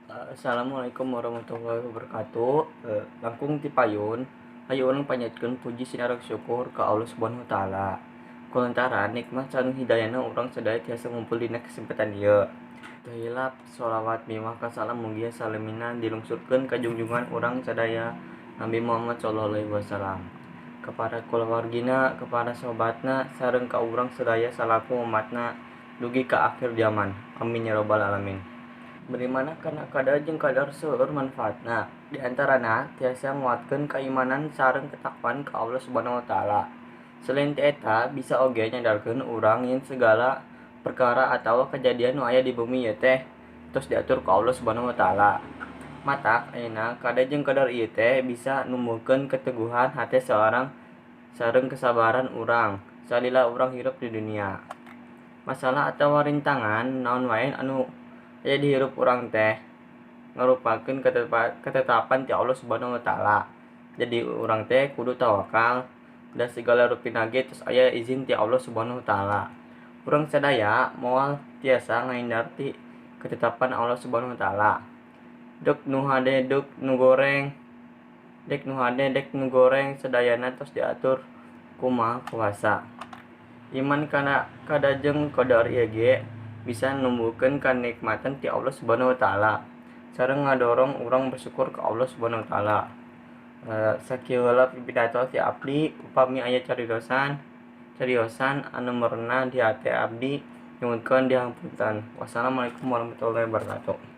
Assalamualaikum warahmatullahi wabarakatuh. Langkung ti payun, hayu urang panjatkeun puji sinareng syukur ka Allah Subhanahu wa taala. Kulantaran nikmat sareng hidayahna urang sadaya tiasa ngumpul dina kesempatan ieu. Teu hilap sholawat miwah ka salam mugia salemina dilungsurkeun ka junjungan urang sadaya, Nabi Muhammad shallallahu alaihi wasallam, ka para kulawargina, ka para sahabatna, sareng ka urang sadaya salaku umatna dugi ka akhir jaman. Amin ya rabbal alamin. Berimanah kana qada jeung qadar seueur manfaatna, di antarana tiasa nguatkeun kaimanan sareng katakwaan ka Allah Subhanahu wa taala. Selain ti eta, bisa oge nyadarkeun urang yen segala perkara atawa kajadian nu aya di bumi ieu teh tos diatur ku Allah Subhanahu wa taala. Matak ayeuna qada jeung qadar ieu teh bisa numbuhkeun keteguhan hate sareng kesabaran urang salila urang hirup di dunia. Masalah atawa rintangan naon wae anu aya di hirup urang teh ngarupakeun ketetapan ti Allah Subhanahu wa taala. Jadi urang teh kudu tawakal da segala rupina ge tos aya izin ti Allah Subhanahu wa taala. Urang sadaya moal tiasa ngahindar ti ketetapan Allah Subhanahu wa taala. Dek nu hade dek nu goreng, dek nu hade dek nu goreng, sadayana tos diatur ku Maha Kuasa. Iman kana qada jeung qadar ieu ge bisa numbuhkeun kanikmatan ti Allah Subhanahu wa taala sareng ngadorong urang bersyukur ka Allah Subhanahu wa taala. Sakieu heula pidato ti abdi. Upami aya cariosan anu merenah di hate, abdi nyuhunkeun dihapunten. Wassalamualaikum warahmatullahi wabarakatuh.